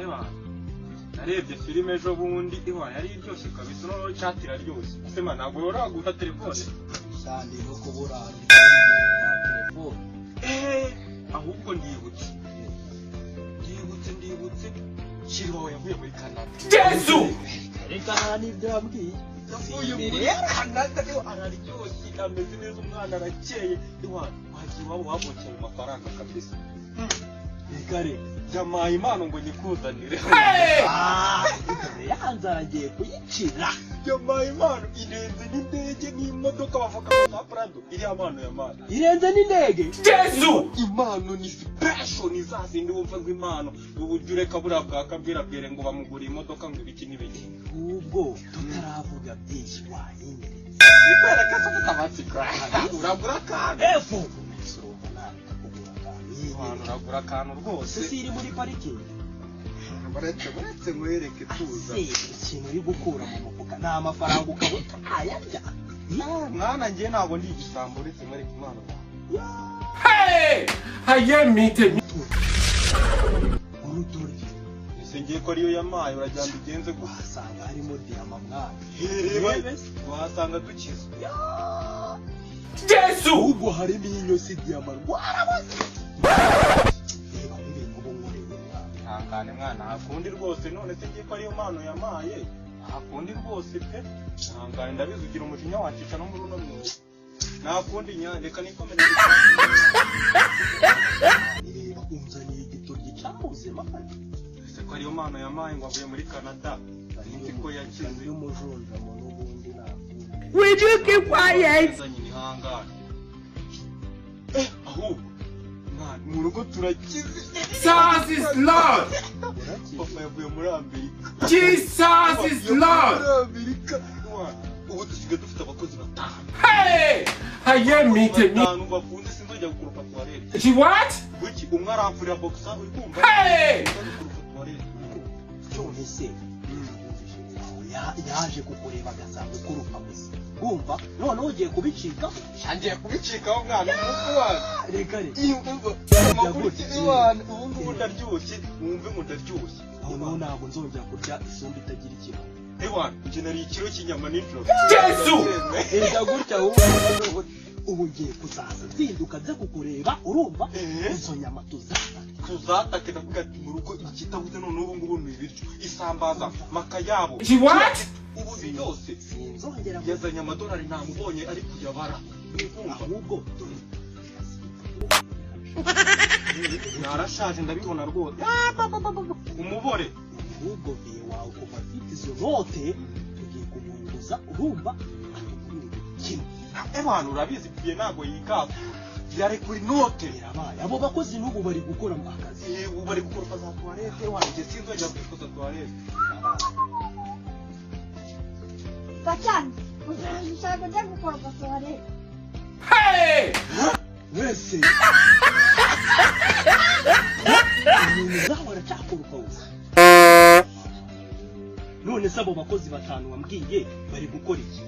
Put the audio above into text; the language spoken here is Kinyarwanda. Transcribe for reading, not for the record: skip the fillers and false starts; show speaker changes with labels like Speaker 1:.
Speaker 1: Eba, narebye filime ejo bundi, iwa yari iryoshye kabisa. Noneho chat iraryoshye. Ese man, ntabwo uragura telefone?
Speaker 2: Sandi no kubura ya telefone.
Speaker 1: Eh, ahubwo ndibutse chéri wawe yavuye muri Canada.
Speaker 3: Jesu!
Speaker 2: Reka, nta n'ibyo yambwiye.
Speaker 1: Yavuye muri Canada, ewa, araryoshye, ameze neza, umwana arakeye. Ewa, wagiye iwabo wabonye ayo mafaranga kabisa.
Speaker 2: Reka reka.
Speaker 1: Yamaye impano ngo nyikuzanire.
Speaker 2: Ah, dore ya nzara agiye kuyicira.
Speaker 1: Yamaye impano irenze n'indege n'imodoka, bavuga ngo za Prado. Iriya mpano yamaye
Speaker 2: Irenze n'indege?
Speaker 3: Jesu!
Speaker 1: Impano ni special, ni za zindi wumva ngo impano uburyo ureka buriya bwakabwira bwere ngo bamuguriye imodoka, ngo ibiki n'ibiki.
Speaker 2: Ahubwo tutaravuga byinshi, wayinyeretse?
Speaker 1: Nikwereka ko ufite amatsiko, uragura akantu.
Speaker 2: Efu urumva nareka kugura akantu?
Speaker 1: Abantu uragura akantu rwose.
Speaker 2: Se iri muri parikingi?
Speaker 1: Buretse, buretse nkwereke, tuza.
Speaker 2: Se ikintu uri gukura mu mufuka ni amafaranga, ukaba utayarya?
Speaker 1: Mwana, njye ntabwo ndi igisambo. Uretse nkwereke impano yawe.
Speaker 3: Hey! Ayé mi tèmi.
Speaker 2: Urutoryi?
Speaker 1: Ese ngiye ko ariyo yamaye, uragira ngo ugenze gute?
Speaker 2: Wasanga harimo diyama, mwana.
Speaker 1: Reba, wasanga dukize.
Speaker 3: Jesu!
Speaker 2: Ahubwo harimo inyo, si diyama, rwarabaze. Reba n'ibintu uba unkoreye, mwana.
Speaker 1: Ihangane mwana, ntakundi rwose. None se ngiye ko ariyo mpano yamaye, ntakundi rwose pe. Ihangane, ndabizi ugira umujinya wacisha no muri uno mwuga. Ntakundi nya, reka nikomereze.
Speaker 2: Reba, unzaniye igitoryi cyabuze, mwana.
Speaker 1: Ese ko ariyo mpano yamaye ngo avuye muri Canada, nzi ko yakize.
Speaker 2: Y'umujunjamo n'ubundi ntakundi.
Speaker 3: Will you keep quiet?
Speaker 1: Yazanye ihangane. Eh, ahubwo mwana, mu rugo turakize.
Speaker 3: Jesus is Lord!
Speaker 2: Urakize.
Speaker 1: Papa yavuye muri Amerika.
Speaker 3: Jesus is
Speaker 1: Yavuye
Speaker 3: Lord!
Speaker 1: muri Amerika. Mwana, ubu dusigaye dufite abakozi batanu.
Speaker 3: Hey! Ayé mi tèmi.
Speaker 1: Batanu bafunze, sinzongera gukoropa toilette.
Speaker 3: She what?
Speaker 1: Kuki umwe aramfurira boxer, uri kumva?
Speaker 3: Hey!
Speaker 1: Undi gukoropa toilette.
Speaker 2: None se yaje kukureba agasanga ukoropa gusa, wumva noneho ugiye kubicikaho?
Speaker 1: Ngiye kubicikaho mwana, umunsi wacu.
Speaker 2: Reka reka.
Speaker 1: Iyo umva amakuru iwana, ubu ngubu ndaryoshye, wumve ngo ndaryoshye.
Speaker 2: Noneho ntabwo nzongera kurya isombe itagira ikiro.
Speaker 1: Ewana, njye nariye ikiro cy'inyama nijoro.
Speaker 3: Jesu!
Speaker 2: Enda gutya ahubwo, ubu ngiye kuzaza nzinduka nza kukureba, urumva?
Speaker 1: Eh.
Speaker 2: Izo nyama tuzafata.
Speaker 1: Tuzatake, ndavuga ati mu rugo ikitabuze none ubu ngubu ni ibiryo, isambaza, makayabo.
Speaker 3: She what?
Speaker 1: Ubu byose.
Speaker 2: Sinzongera.
Speaker 1: Yazanye amadolari, ntamubonye ari kuyabara, uri kumva?
Speaker 2: Ahubwo dore.
Speaker 1: Narashaje, ndabibona rwose. Umubore.
Speaker 2: Ahubwo viye wawe kuva afite izo note, tugiye kumwunguza, urumva, atugurire kimwe.
Speaker 1: Ebana, urabizi piye ntabwo yikaba, yarekura inote.
Speaker 2: Birabaye, abo bakozi n'ubu bari gukora mu akazi?
Speaker 1: Eh, ubu bari gukoropa za toilette wanjye, sinzongera kwikoza toilette.
Speaker 4: Bacana, ushaka ujya gukoropa toilette.
Speaker 3: Hey!
Speaker 2: Wese ibintu zawe aracyakoropa gusa. None se abo bakozi batanu wambwiye bari gukora iki?